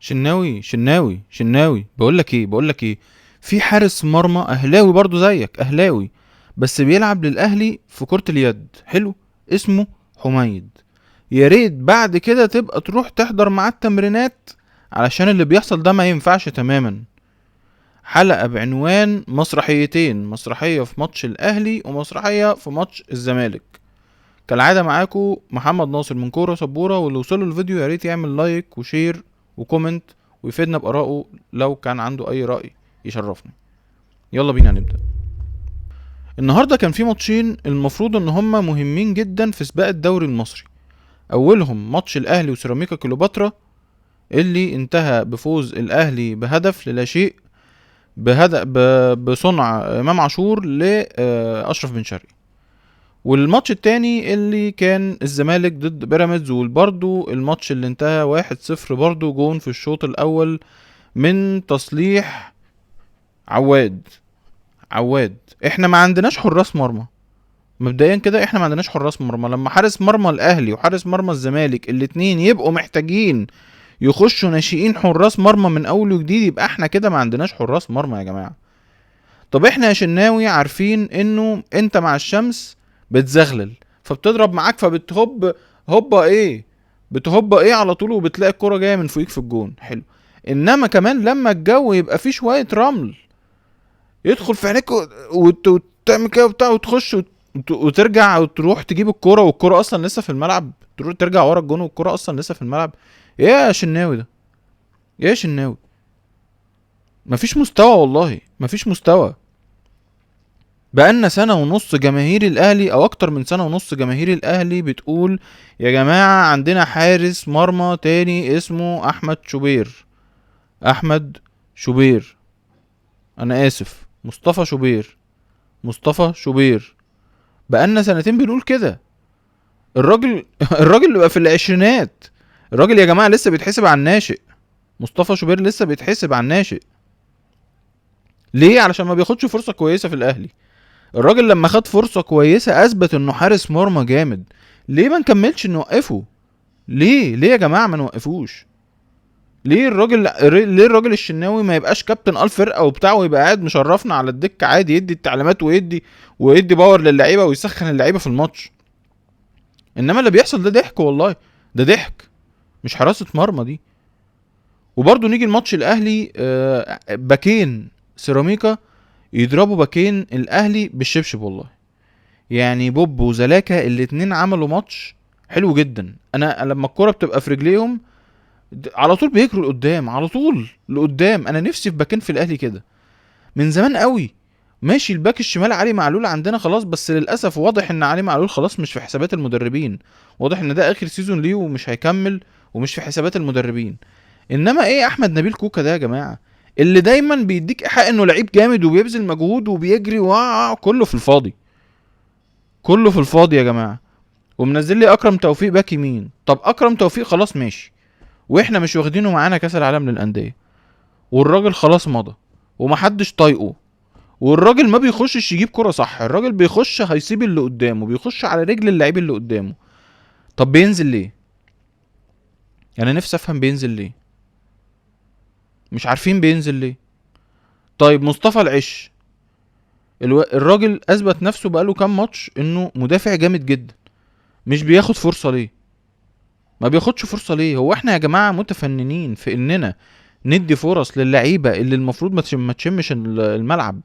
شناوي شناوي شناوي، بقول لك ايه، في حارس مرمى اهلاوي برضو زيك، اهلاوي بس بيلعب للاهلي في كرة اليد. حلو، اسمه حميد. يا ريت بعد كده تبقى تروح تحضر معاه التمرينات، علشان اللي بيحصل ده ما ينفعش تماما. حلقة بعنوان مسرحيتين، مسرحية في ماتش الاهلي ومسرحية في ماتش الزمالك. كالعادة معاكو محمد ناصر من كورة سبورة، واللي وصله الفيديو يا ريت يعمل like و share و comment ويفيدنا بآرائه لو كان عنده أي رأي يشرفني. يلا بينا نبدأ. النهاردة كان في ماتشين المفروض ان هما مهمين جدا في سباق الدوري المصري. اولهم ماتش الاهلي وسيراميكا كليوباترا اللي انتهى بفوز الاهلي بهدف للا شيء، بهدف بصنع امام عاشور لاشرف بن شرقي. والماتش التاني اللي كان الزمالك ضد بيراميدز، وبرضه الماتش اللي انتهى 1-0، برضه جون في الشوط الاول من تصليح عواد. عواد، احنا ما عندناش حراس مرمى مبدئيا كده، احنا ما عندناش حراس مرمى. لما حارس مرمى الاهلي وحارس مرمى الزمالك الاتنين يبقوا محتاجين يخشوا ناشئين حراس مرمى من اول وجديد، يبقى احنا كده ما عندناش حراس مرمى يا جماعة. طب احنا يا شناوي عارفين انه انت مع الشمس بتزغلل، فبتضرب معاك، فبتهب هوبا ايه، بتهب ايه على طول، وبتلاقي الكرة جاية من فوقيك في الجون. حلو. انما كمان لما الجو يبقى فيه شوية رمل يدخل في عينيك وتعمل كده وبتاع، وتخش وترجع وتروح تجيب الكرة والكرة اصلا لسه في الملعب، تروح ترجع ورا الجون والكرة اصلا لسه في الملعب. ايه يا شناوي ده؟ ايه يا شناوي؟ مفيش مستوى والله، مفيش مستوى. بقالنا سنة ونص جماهير الأهلي، أو أكتر من سنة ونص جماهير الأهلي بتقول يا جماعة عندنا حارس مرمى تاني اسمه أحمد شوبير. أحمد شوبير، أنا آسف، مصطفى شوبير، مصطفى شوبير. بقالنا سنتين بنقول كده. الراجل بقى في العشرينات، الراجل يا جماعة لسه بيتحسب على الناشئ. مصطفى شوبير لسه بيتحسب على الناشئ. ليه؟ علشان ما بياخدش فرصة كويسة في الأهلي. الراجل لما خد فرصة كويسة أثبت إنه حارس مرمى جامد. ليه ما نكملش نوقفه؟ ليه؟ ليه يا جماعة ما نوقفوش؟ ليه الراجل الشناوي ما يبقاش كابتن الفرقة وبتاع، ويبقى قاعد مشرفنا على الدكة عادي، يدي التعليمات ويدي power للعيبة ويسخن اللعيبة في الماتش. إنما اللي بيحصل ده ضحك والله، ده ضحك، مش حراسة مرمى دي. وبرضه نيجي الماتش الأهلي، باكين سيراميكا يضربوا باكين الأهلي بالشبشب والله. بوب وزلاكا الاتنين عملوا ماتش حلو جدا. أنا لما الكرة بتبقى في رجليهم على طول بيجروا لقدام، على طول لقدام. أنا نفسي في باكين في الأهلي كده من زمان قوي. ماشي، الباك الشمال علي معلول عندنا خلاص، بس للأسف واضح إن علي معلول خلاص مش في حسابات المدربين، واضح إن ده آخر season ليه ومش هيكمل ومش في حسابات المدربين. إنما إيه أحمد نبيل كوكا ده يا جماعة، اللي دايما بيديك إيحاء إنه لعيب جامد وبيبذل مجهود وبيجري كله في الفاضي، كله في الفاضي يا جماعة. ومنزل لي أكرم توفيق باك يمين. طب أكرم توفيق خلاص ماشي، وإحنا مش واخدينه معانا كأس العالم للأندية، والراجل خلاص مضى ومحدش طايقه، والراجل ما بيخشش يجيب كرة صح، الراجل بيخش هيصيب اللي قدامه، بيخش على رجل اللعيب اللي قدامه. طب بينزل ليه؟ نفسي افهم بينزل ليه، مش عارفين بينزل ليه. طيب مصطفى العش، الراجل اثبت نفسه بقاله كام ماتش انه مدافع جامد جدا، مش بياخد فرصة ليه؟ ما بياخدش فرصة ليه؟ هو احنا يا جماعة متفننين في اننا ندي فرص للعيبة اللي المفروض ما تشمش الملعب،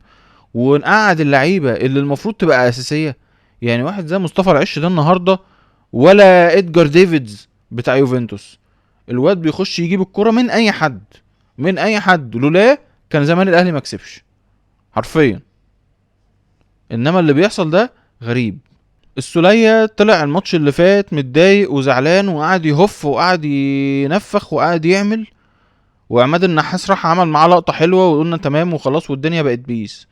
ونقعد اللعيبة اللي المفروض تبقى أساسية. واحد زي مصطفى العش ده النهاردة، ولا إدجار ديفيدز بتاع يوفنتوس، الواد بيخش يجيب الكرة من أي حد، من أي حد، لولا كان زمان الأهلي ما كسبش حرفيا. إنما اللي بيحصل ده غريب. السولية طلع الماتش اللي فات متضايق وزعلان، وقعد يهف وقعد ينفخ وقعد يعمل، وعماد النحاس راح عمل معاه لقطة حلوة وقلنا تمام وخلاص والدنيا بقت peace.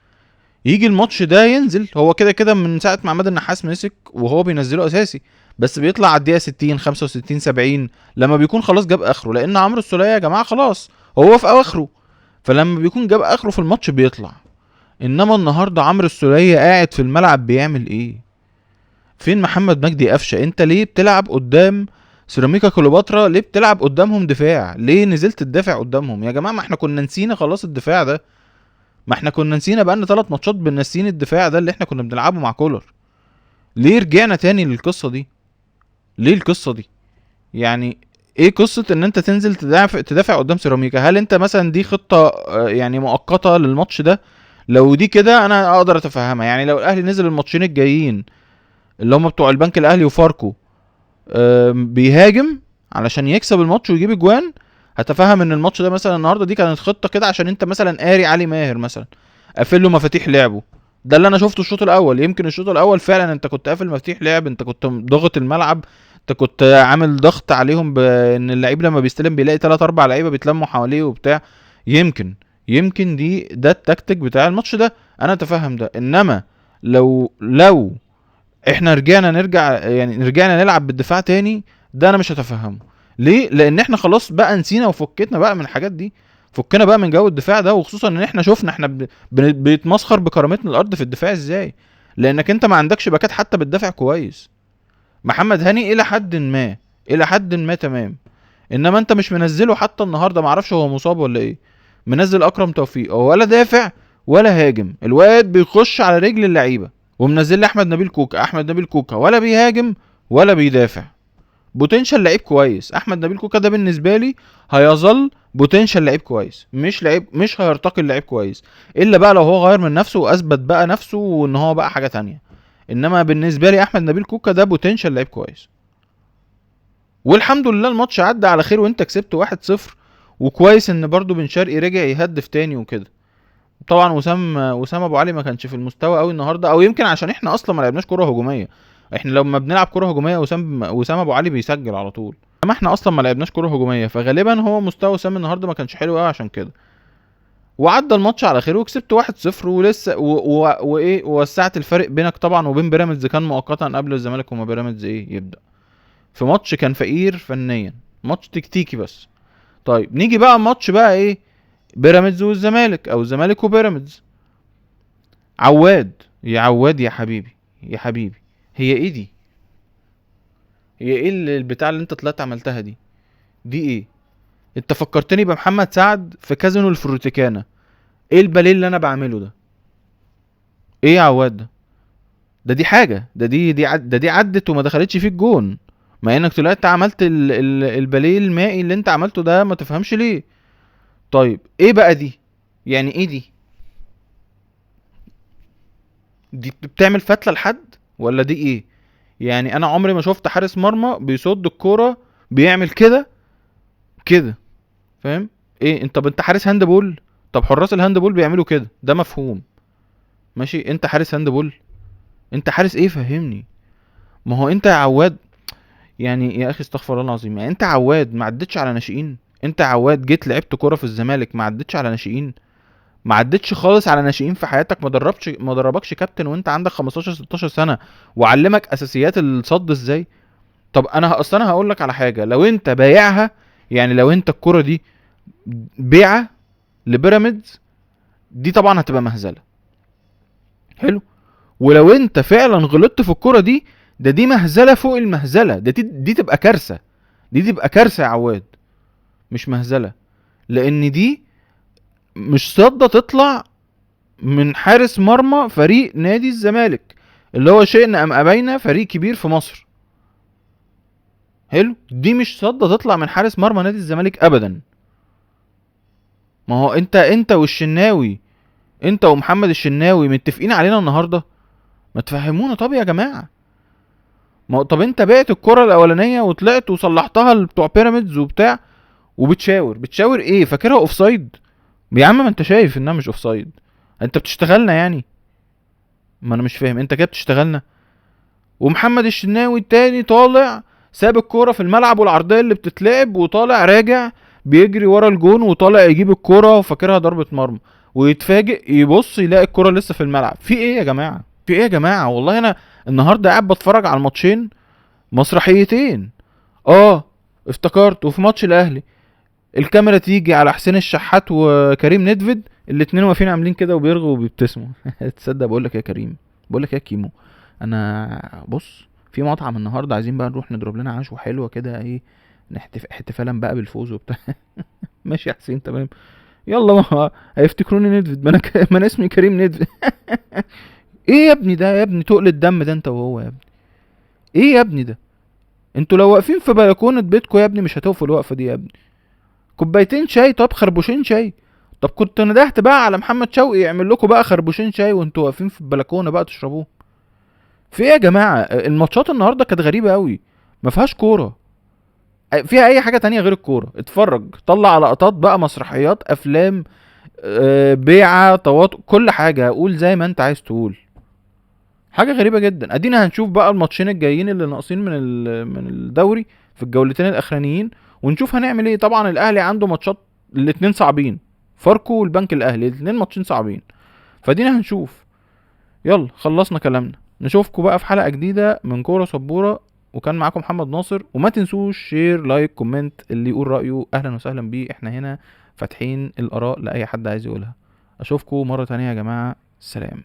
يجي الماتش ده ينزل هو كده كده من ساعة ما عماد النحاس مسك وهو بينزله أساسي، بس بيطلع على الدقيقة 60، 65، 70 لما بيكون خلاص جاب آخره، لأن عمرو السولية يا جماعة خلاص هو في أواخره، فلما بيكون جاب آخره في الماتش بيطلع. إنما النهاردة عمرو السولية قاعد في الملعب بيعمل إيه؟ فين محمد مجدي قفشة؟ أنت ليه بتلعب قدام سيراميكا كليوباترا ليه بتلعب قدامهم دفاع؟ ليه نزلت تدافع قدامهم يا جماعة؟ ما احنا كنا نسينا خلاص الدفاع ده، ما احنا كنا نسينا بقالنا 3 ماتشات بنسين الدفاع ده اللي احنا كنا بنلعبه مع كولر. ليه رجعنا تاني للقصة دي؟ ليه القصة دي؟ يعني ايه قصة ان انت تنزل تدافع قدام سيراميكا؟ هل انت مثلا دي خطه يعني مؤقتة للماتش ده؟ لو دي كده انا اقدر اتفهمها. يعني لو الاهلي نزل الماتشين الجايين اللي هم بتوع البنك الاهلي وفاركو بيهاجم علشان يكسب الماتش ويجيب اجوان، هتفهم ان الماتش ده مثلا النهارده دي كانت خطه كده عشان انت مثلا قاري علي ماهر مثلا قافل له مفاتيح لعبه. ده اللي انا شفته الشوط الاول. يمكن الشوط الاول فعلا انت كنت قافل مفاتيح لعب، انت كنت ضاغط الملعب، انت كنت عامل ضغط عليهم بان اللعيب لما بيستلم بيلاقي 3-4 لعيبة بيتلموا حواليه وبتاع. يمكن دي ده التكتيك بتاع الماتش ده، انا اتفهم ده. انما لو احنا رجعنا نلعب بالدفاع تاني، ده انا مش هتفهمه. ليه؟ لان احنا خلاص بقى نسينا وفكتنا بقى من الحاجات دي، فكنا بقى من جو الدفاع ده. وخصوصا ان احنا شفنا احنا بنتمسخر بكرامتنا الارض في الدفاع ازاي، لانك انت ما عندكش باكات حتى بتدافع كويس. محمد هاني الى حد ما تمام، انما انت مش منزله حتى النهارده، ما اعرفش هو مصاب ولا ايه. منزل اكرم توفيق، هو ولا دافع ولا هاجم، الواد بيخش على رجل اللعيبة. ومنزل احمد نبيل كوكا، احمد نبيل كوكا ولا بيهاجم ولا بيدافع. potential لعيب كويس، احمد نبيل كوكا ده بالنسبة لي هيظل potential لعيب كويس، مش لعيب، مش هيرتقي لعيب كويس الا بقى لو هو غير من نفسه واثبت بقى نفسه وان هو بقى حاجة تانية. انما بالنسبة لي احمد نبيل كوكا ده potential لعيب كويس. والحمد لله الماتش عدى على خير وانت كسبت 1-0، وكويس ان برضو بن شرقي رجع يهدف تاني وكده. طبعا وسام ابو علي ما كانش في المستوى قوي النهارده، او يمكن عشان احنا اصلا ما لعبناش كره هجومية. احنا لما بنلعب كره هجومية وسام ابو علي بيسجل على طول، اما احنا اصلا ما لعبناش كره هجومية، فغالبا هو مستوى وسام النهارده ما كانش حلو قوي عشان كده. وعدى الماتش على خير وكسبت 1-0، ولسه وايه ووسعت الفرق بينك طبعا وبين بيراميدز، كان مؤقتا قبل الزمالك وما بيراميدز ايه يبدا في ماتش كان فقير فنيا، ماتش تكتيكي بس. طيب نيجي بقى ماتش بقى ايه، بيراميدز والزمالك او الزمالك وبيراميدز. عواد يا عواد يا حبيبي يا حبيبي، هي ايه دي؟ هي ايه البتاع اللي انت طلعت عملتها دي؟ دي ايه؟ انت فكرتني بمحمد سعد في كازينو الفروتيكانا. ايه الباليه اللي انا بعمله ده؟ ايه يا عواد ده؟ ده دي حاجة، ده دي دي ده دي عدت وما دخلتش فيك جون، مع انك طلعت عملت الباليه المائي اللي انت عملته ده، ما تفهمش ليه. طيب ايه بقى دي؟ يعني ايه دي؟ دي بتعمل فتله لحد ولا دي ايه؟ يعني انا عمري ما شفت حارس مرمى بيصد الكورة بيعمل كده كده، فاهم ايه؟ انت حارس handball؟ طب حراس ال handball بيعملوا كده، ده مفهوم ماشي. انت حارس handball؟ انت حارس ايه؟ فهمني. ما هو انت يا عواد يعني يا اخي استغفر الله العظيم، يعني انت عواد ما عدتش على ناشئين؟ انت عواد جيت لعبت كورة في الزمالك ما عدتش على ناشئين؟ ما عدتش خالص على ناشئين في حياتك؟ ما دربكش كابتن وانت عندك 15 16 سنة وعلمك اساسيات الصد ازاي؟ طب انا اصلا هقول لك على حاجة، لو انت بايعها، يعني لو انت الكورة دي بيعه لبيراميدز دي طبعا هتبقى مهزله، حلو. ولو انت فعلا غلطت في الكورة دي، ده دي مهزله فوق المهزلة، ده دي تبقى كارثة، دي تبقى كارثة يا عواد، مش مهزله، لان دي مش صده تطلع من حارس مرمى فريق نادي الزمالك اللي هو شئنا ام ابينا فريق كبير في مصر، حلو. دي مش صده تطلع من حارس مرمى نادي الزمالك ابدا. ما هو انت والشناوي، انت ومحمد الشناوي متفقين علينا النهارده، ما تفهمونا طب يا جماعة. ما طب انت بعت الكره الاولانية وطلعت وصلحتها لبتوع بيراميدز وبتاع، وبتشاور ايه؟ فاكرها offside يا عم؟ ما انت شايف انها مش offside، انت بتشتغلنا يعني؟ ما انا مش فاهم انت كده بتشتغلنا. ومحمد الشناوي التاني طالع ساب الكورة في الملعب والعرضيه اللي بتتلعب، وطالع راجع بيجري ورا الجون وطالع يجيب الكورة وفاكرها ضربه مرمى، ويتفاجئ يبص يلاقي الكورة لسه في الملعب. في ايه يا جماعة؟ في ايه يا جماعة؟ والله انا النهارده قاعد بتفرج على الماتشين مسرحيتين. افتكرت. وفي ماتش الاهلي الكاميرا تيجي على حسين الشحات وكريم ندفد، الاتنين واقفين عاملين كده وبيرغوا وبيبتسموا. تصدق بقول لك يا كريم، بقول لك يا كيمو، انا بص في مطعم النهارده، عايزين بقى نروح نضرب لنا عشوه حلوة كده، ايه احتفالا بقى بالفوز وبتاع. ماشي يا حسين تمام، يلا ما هيفتكروني ندفد، ما انا اسمي كريم ندفد. ايه يا ابني ده يا ابني، تقل الدم ده انت وهو يا ابني، ايه يا ابني ده؟ انتوا لو واقفين في بلكونة بيتكم يا ابني مش هتقفوا الوقفة دي يا ابني. كوبايتين شاي، طب خربوشين شاي، طب كنت ندهت بقى على محمد شوقي يعمل لكم بقى خربوشين شاي وانتوا واقفين في البلكونه بقى تشربوه. في ايه يا جماعة؟ الماتشات النهارده كانت غريبة قوي، ما فيهاش كورة، فيها اي حاجة تانية غير الكورة. اتفرج، طلع لقطات بقى، مسرحيات، افلام، بيعه، تواطؤ، كل حاجة، قول زي ما انت عايز تقول. حاجة غريبة جدا. ادينا هنشوف بقى الماتشين الجايين اللي ناقصين من الدوري في الجولتين الاخرانيين، ونشوف هنعمل ايه. طبعا الاهلي عنده ماتشات الاتنين صعبين، فاركو والبنك الاهلي، الاتنين ماتشين صعبين، فادينا هنشوف. يلا خلصنا كلامنا، نشوفكم بقى في حلقة جديدة من كورة سبورة، وكان معاكم محمد ناصر. وما تنسوش share، like، comment، اللي يقول رأيه اهلا وسهلا بيه، احنا هنا فاتحين الآراء لأي حد عايز يقولها. اشوفكم مرة تانية يا جماعة، سلام.